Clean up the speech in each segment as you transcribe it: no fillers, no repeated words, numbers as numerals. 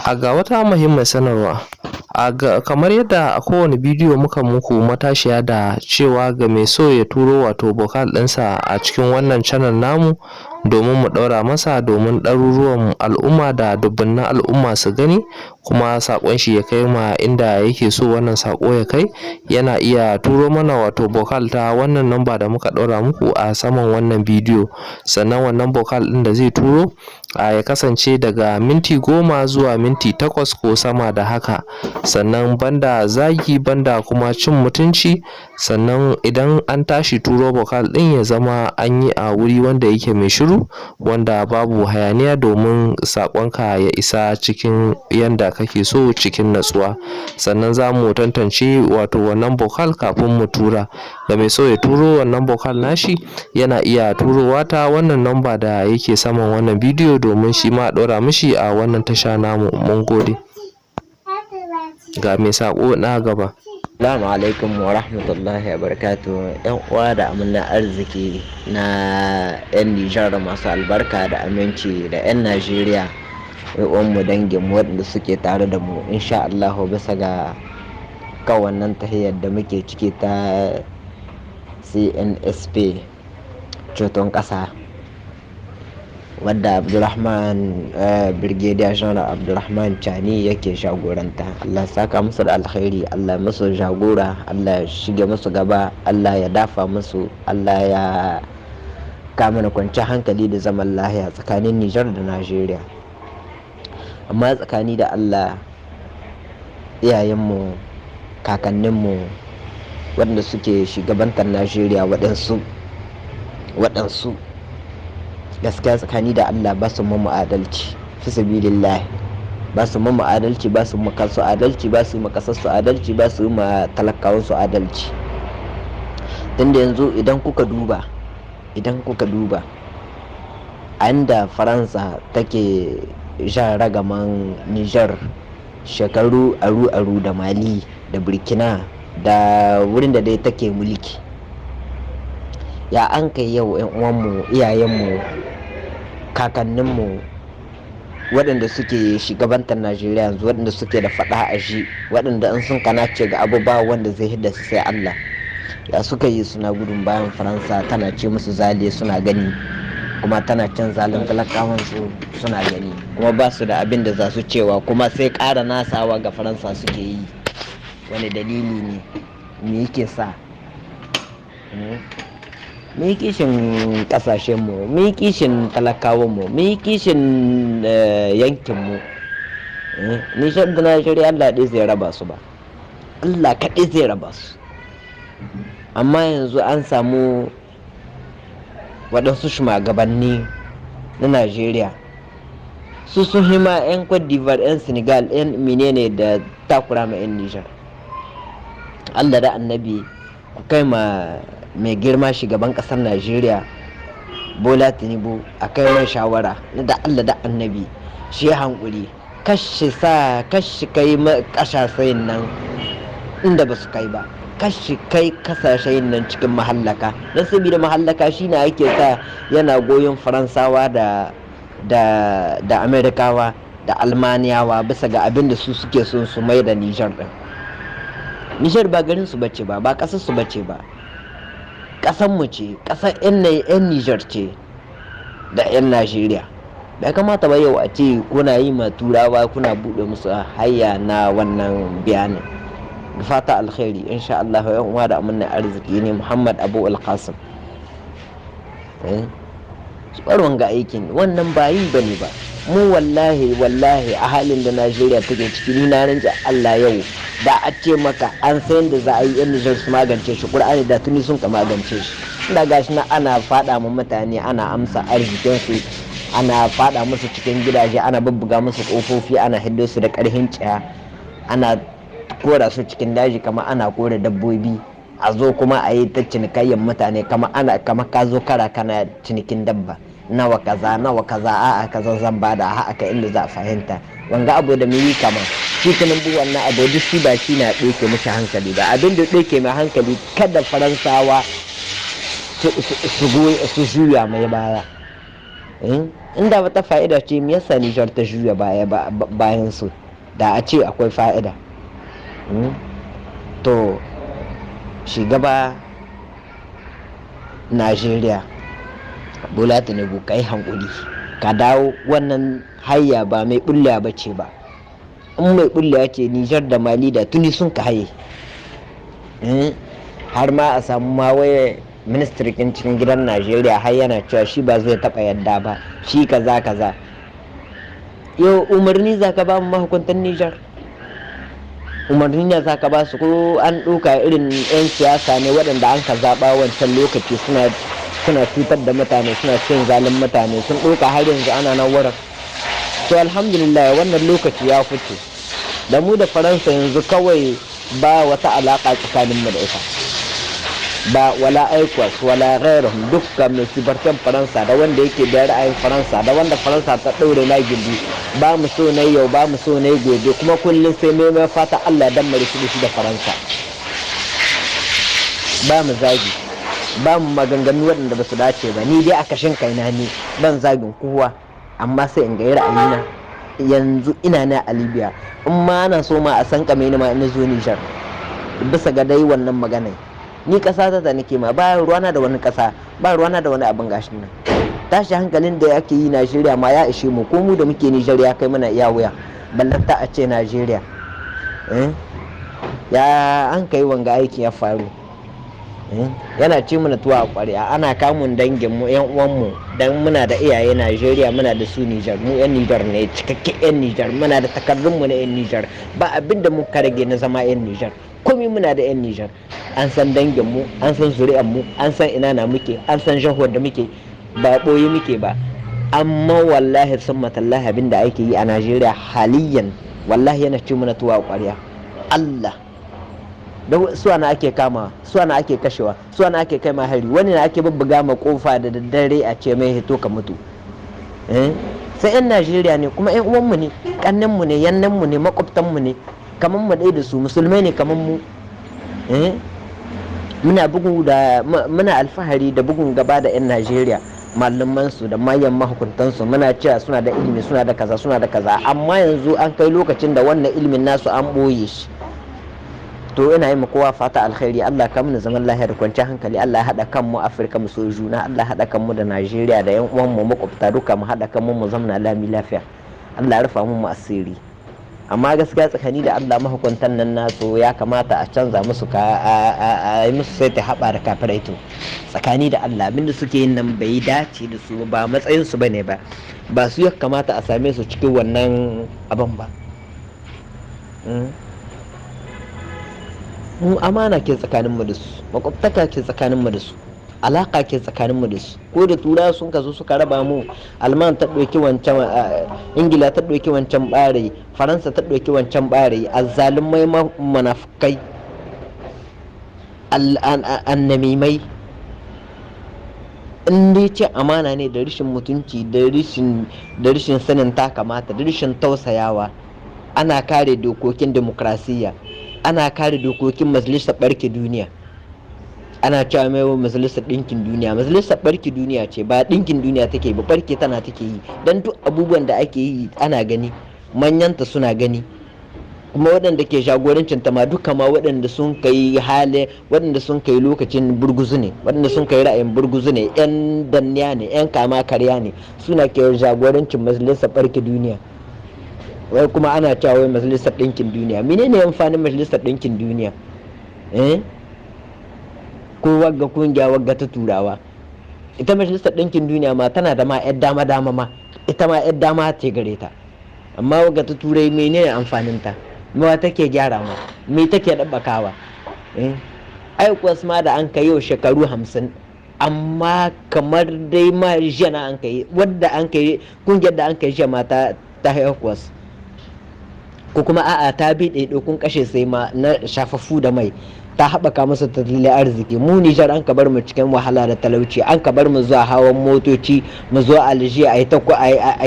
A ga wata muhimmiyar sanarwa. Kamar yadda a kowane bidiyo muka muku matashiya da cewa ga mai so ya turo wato vocal ɗinsa a cikin wannan channel namu domin mu ɗaura masa, domin ɗaruruwan al'umma da dubunnan al'umma su gani, kuma saƙon shi ya kai ma inda yake so wannan saƙo ya kai, yana iya turo mana wato vocal ta wannan namba da muka ɗaura muku a saman wannan bidiyo. Sannan wannan vocal ɗin da zai turo ya kasance daga minti 10 zuwa minti 8 ko sama da haka. Sannan banda zagi, banda kuma cin mutunci. Sannan idan an tashi turo vocal ɗin, ya zama an yi a wuri wanda yake mai shiru, wanda babu hayaniya, domin saƙonka ya isa cikin yanda kake so, cikin natsuwa. Sannan za mu tantance wato wannan vocal kafin mu tura. Da mai so ya turo wannan vocal nashi, yana iya turowa ta wannan namba da yake saman wannan bidiyo, domin shi ma a ɗaura mishi a wannan tasha namu. Mun gode. Ga mai saƙo na gaba. Assalamu alaikum wa rahmatullahi wa barakatuh. Yan uwa da amanna arziki na 'yan Nijar masu albarka da aminci, da 'yan Najeriya uwanmu, dangin mu waɗanda suke tare da mu, insha Allahu bisa ga kan wannan tahiyar da muke ciki ta CNSP, ceton ƙasa, wadda Abdulrahman, Brigadier General Abdulrahman Chani yake jagoranta. Allah saka musu da alkhairi, Allah musu jagora, Allah shige musu gaba, Allah ya dafa musu, Allah ya kama na kwanci hankali da zaman lahiya tsakanin Nijar da Najeriya. Amma tsakani da Allah, iyayenmu, kakanninmu waɗanda suke shugabantar Najeriya, waɗansu gaskiya tsakani da Allah ba su mamu adalci, fi sabilillah ba su mamu adalci, ba su ma kansu adalci, ba su ma kasar su adalci, ba su ma talakawan su adalci. Tunda yanzu idan kuka duba inda Faransa take jan ragaman Niger shekaru aru-aru, da Mali da Burkina da wurin da dai take mulki, ya an kai yau 'yan uwanmu, iyayenmu, kakanninmu waɗanda suke shugabantar Najeriya yanzu, waɗanda suke da faɗa a shi, waɗanda in sun kana ce ga abu ba wanda zai hidda su sai Allah, ya suka yi suna gudun bayan Faransa tana ce musu zale suna gani, kuma tana cin zalin talakawan su suna gani, kuma ba su da abin da za su cewa, kuma sai ƙara nasawa ga Faransa suke yi? Wani dalili ne? Me yake sa mu yi kishin kasashenmu, mu yi kishin talakawanmu, mu yi kishin yankinmu? Nijar da Najeriya, Allah ɗaya zai raba su ba, Allah kaɗai zai raba su. Amma yanzu an samu waɗansu shugabanni na Najeriya, su sun hima 'yan Cote d'Ivoire, 'yan Senegal, 'yan menene da takura ma 'yan Nijar. Allah da Annabi, ku kai ma mai girma shugaban kasar Najeriya Bola Tinubu, a kai mai shawara na da Allah da Annabi shi hankuri, kashi sa kashi kai kasashen nan inda ba su kai ba, kashi kai kasashen nan cikin mahallaka, don saboda mahallaka shi na yake sa yana goyon Faransawa da Amerikawa da Almaniyawa bisa ga abin da su suke son su mai da Nijar din. Nijar ba garin su bace ba, ba kasar su bace ba, kasan mu ce, kasar yan Nijar ce da yan Najeriya. Bai kamata ba yau a ce kuna yi ma Turawa, kuna buɗe musu hayya na wannan bayanin. Da fata alkhairi insha Allah, yan uwa da amanna arziki, ne Muhammad Abu Alqasim. Su bar wanga aikin, wannan ba yi bane ba. Mu wallahi wallahi, a halin da Najeriya take ciki, ni na rantsa Allah, yau da a ce maka an san da za a yi yan Nijar su magance shi, Qur'ani da tuni sun ka magance shi. Da gashi na ana fada ma mutane, ana amsa arzikin su, ana fada musu cikin gidaje, ana bubbuga musu kofofi, ana hiddo su da karhin ciya, ana kora su cikin daji kamar ana kora dabbobi. A zo kuma a yi ta cinikayyar mutane kama ana kama ka zo kara kana cinikin dabba, nawa kaza, nawa kaza, a'a kaza zan bada, a'a ka inda za a fahimta wanga abu da mu yi. Kama shi Tinubu, wannan abu duk shi ba shi na ɗauke mishi hankali ba. Abin da ɗauke mai hankali, kada Faransawa su juya mai baya. Inda wata fa'ida ce, me yasa Nijar ta juya baya bayan su da a ce akwai fa'ida? To shugaba Najeriya Bola Tinubu, ka yi hankuli ka dawo. Wannan hayya ba mai bullewa ba ce ba. In mai bullewa ce, Nijar da Mali da tuni sun ka haye, har ma a samu ma waye ministrikin cikin gidan Najeriya har yana cewa shi ba zai taɓa yadda ba, shi kaza kaza. Yau umarni za ka ba mu mahukuntan Nijar? Umarni ne za ka ba su, ko an ɗauka irin 'yan siyasa ne waɗanda an ka zaɓa wancan lokaci suna cutar da mutane, suna cin zalin mutane, sun ɗauka har yanzu ana nan wurin? To alhamdulillah, wannan lokaci ya fice da mu da Faransa. Yanzu kawai ba wata alaƙa tsakaninmu da ita ba, wala ECOWAS wala ghairahum. Dukkan mai sibartan Faransa da wanda yake da ra'ayin Faransa da wanda Faransa ta ɗaure na gindi, ba mu so na yau, ba mu so na gobe, kuma kullum sai mai mai fata Allah dan mari shi da Faransa. Ba mu zagi, ba mu maganganu waɗanda ba su dace ba. Ni dai a kashin kaina ne ban zagin kowa, amma sai in ga ra'ayina. Yanzu ina na a Libya, in ma ana so ma a san kame ni ma in zo Nijar bisa ga dai wannan magana. Ni ƙasa ta nake ma, ba ruwana da wani ƙasa, ba ruwana da wani abin. Gashin nan tashi hankalin da ake yi Najeriya ma ya ishe mu. Ko mu da muke Nijar ya kai mana iya wuya, ballanta a ce Najeriya. Ya an kai wanga aiki ya faru, yana ci mana tuwa a ƙwarya. Ana kamun dangin mu, yan uwan mu, dan muna da iyaye Najeriya, muna da su Nijar. Mu yan Nijar ne, cikakken yan Nijar. Muna da takardun mu na yan Nijar, ba abin da muka rage na zama yan Nijar. Komai muna da yan Nijar. An san dangin mu, an san zuri'an mu, an san ina na muke, an san jahor da muke, ba ɓoye muke ba. Amma wallahi sun matallahi, abin da ake yi a Najeriya haliyan wallahi yana ci mana tuwa a ƙwarya. Allah da suwa na ake kama, suwa na ake kashewa, suwa na ake kai ma hari, wani na ake bubbuga ma kofa da daddare a ce mai hito ka mutu. Sai yan Najeriya ne, kuma yan uwanmu ne, kannenmu ne, yannenmu ne, makwabtanmu ne, kamar mu ɗaya da su, musulmai ne kamar mu. Muna bugu da muna alfahari da bugun gaba da yan Najeriya, malaman su da mayan mahukuntan su. Muna cewa suna da ilimi, suna da kaza, suna da kaza, amma yanzu an kai lokacin da wannan ilimin nasu an ɓoye shi. To ina yi kowa fata alkhairi. Allah ka mana zaman lafiya da kwanciyar hankali. Allah ya haɗa kanmu Afirka, mu so juna. Allah ya haɗa kanmu da Najeriya da yan uwan mu makwabta duka, mu haɗa kanmu mu zamna lami lafiya. Allah ya rufa mu asiri. Amma gaskiya tsakani da Allah, mahukuntan nan nasu ya kamata a canza musu, ka a yi musu sai ta haɓa da kafiraito. Tsakani da Allah, abinda suke yin nan bai dace da su ba, matsayin su bane ba, ba su ya kamata a same su cikin wannan abin ba. Mu amana ke tsakaninmu da su, makwabtaka ke tsakaninmu da su, alaka ke tsakaninmu da su. Ko da Turawa sun kazo suka raba mu, Alman ta ɗauki wancan, Ingila ta ɗauki wancan ɓarayi, Faransa ta ɗauki wancan ɓarayi, azzalumai, munafukai, annamimai. In dai ce amana ne da rashin mutunci da rashin sanin ta kamata da rashin tausayawa, ana kare dokokin demokrasiyya, ana kare dokokin Majalisar Ɓarke Duniya, ana cewa mai Majalisar Ɗinkin Duniya. Majalisar Ɓarke Duniya ce ba ɗinkin duniya take ba, ɓarke tana take yi. Don duk abubuwan da ake yi ana gani, manyanta suna gani, kuma waɗanda ke jagorancin ta ma duka ma waɗanda sun kai hali, waɗanda sun kai lokacin burguzu ne, waɗanda sun kai ra'ayin burguzu ne, yan danniya ne, yan kama karya ne, suna ke jagorancin Majalisar Ɓarke Duniya. Wai kuma ana cewa wai Majalisar Ɗinkin Duniya. Menene amfanin Majalisar Ɗinkin Duniya, eh? Ko wagga kungiya, wagga ta Turawa, ita Majalisar Ɗinkin Duniya ma tana da ma yar dama dama ma, ita ma yar dama ce gare ta. Amma wagga ta Turai, menene amfanin ta? Ma take gyara ma, me take ɗabbakawa? Ai kuwa ma da an kai yau shekaru 50, amma kamar dai ma jiya na an kai wadda an kai kungiyar da an kai jiya ma ta ECOWAS, ko kuma a'a, ta bi ɗaiɗaikun kashe sai ma na shafaffu da mai, ta haɓaka masa tattalin arziki. Mu Nijar an ka bar mu cikin wahala da talauci, an ka bar mu zuwa hawan motoci, mu zo Alger a yi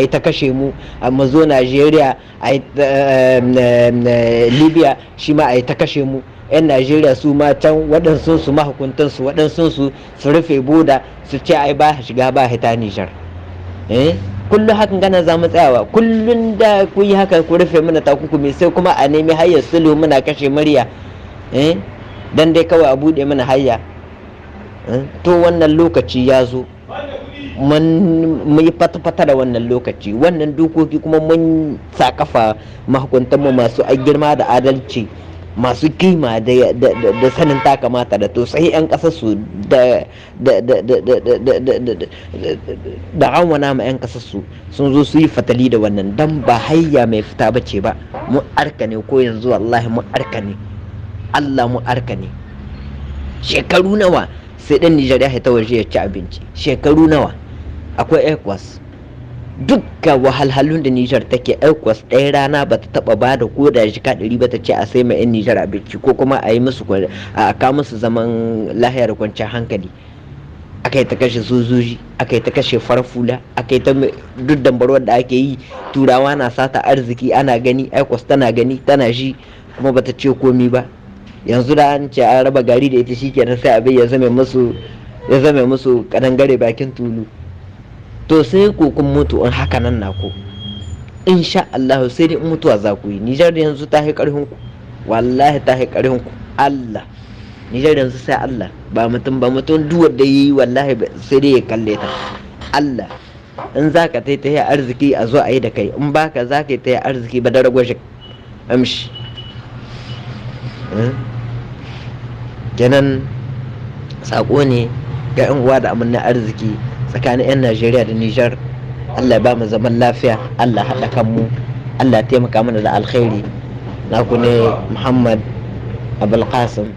ta kashe mu, mu zo Najeriya, a Libya shi ma a yi ta kashe mu. 'Yan Najeriya su ma can waɗansu su mahukuntan su, waɗansu su su rufe boda su ce ai ba shiga ba hita Nijar. Eh, kullum hakan gana za mu tsayawa, kullum da ku yi haka ku rufe mana takunkumi, sai kuma a nemi hanyar sulhu, muna kashe murya, eh, dan dai kawai a buɗe mana hayya. To wannan lokaci ya zo, mun yi fata-fata da wannan lokaci, wannan dokoki, kuma mun sa kafa mahukuntanmu masu girma da adalci, masu kima da sanin ta kamata da to sai 'yan kasarsu da awana ma 'yan kasarsu sun zo su yi fatali da wannan, dan ba hayya mai fita ba ce ba. Mu arka ne ko yanzu, wallahi mu arka ne, Allah mu arka ne. Shekaru nawa sai dan Nijar ya ta waje ya ci abinci? Shekaru nawa akwai ECOWAS? Dukka wahalhalun da Nijar take, ECOWAS ɗaya rana ba ta taɓa ba da ko da jika 100 ba ta ce a sai ma 'yan Nijar abinci ko kuma a yi musu, a ka musu zaman lahiyar kwanciyar hankali. Aka yi ta kashe sojoji, aka yi ta kashe farfula, aka yi ta duk dambarwar da ake yi. Turawa na sata arziki, ana gani, ECOWAS tana gani, tana shi, kuma bata ce komi ba. Yanzu da an ce an raba gari da ita, shikenan sai abin ya zame musu kadangare bakin tulu. To sai ko kun mutu in haka nan na ko insha Allah, sai dai in mutuwa za ku yi. Nijar yanzu ta hi karfin ku, wallahi ta hi karfin ku. Allah, Nijar yanzu sai Allah, ba mutum ba. Mutum duk wanda yi, wallahi sai dai ya kalle ta. Allah, in za ka ta yi arziki, a zo a yi da kai. In baka za ka yi ta arziki ba, da ragwashi amshi kenan. Sako ne ga 'yan uwa da amanna arziki tsakanin 'yan Najeriya da Nijar. Allah ya ba mu zaman lafiya, Allah haɗa kanmu, Allah taimaka mana da alkhairi. Naku ne Muhammad Abulkasim.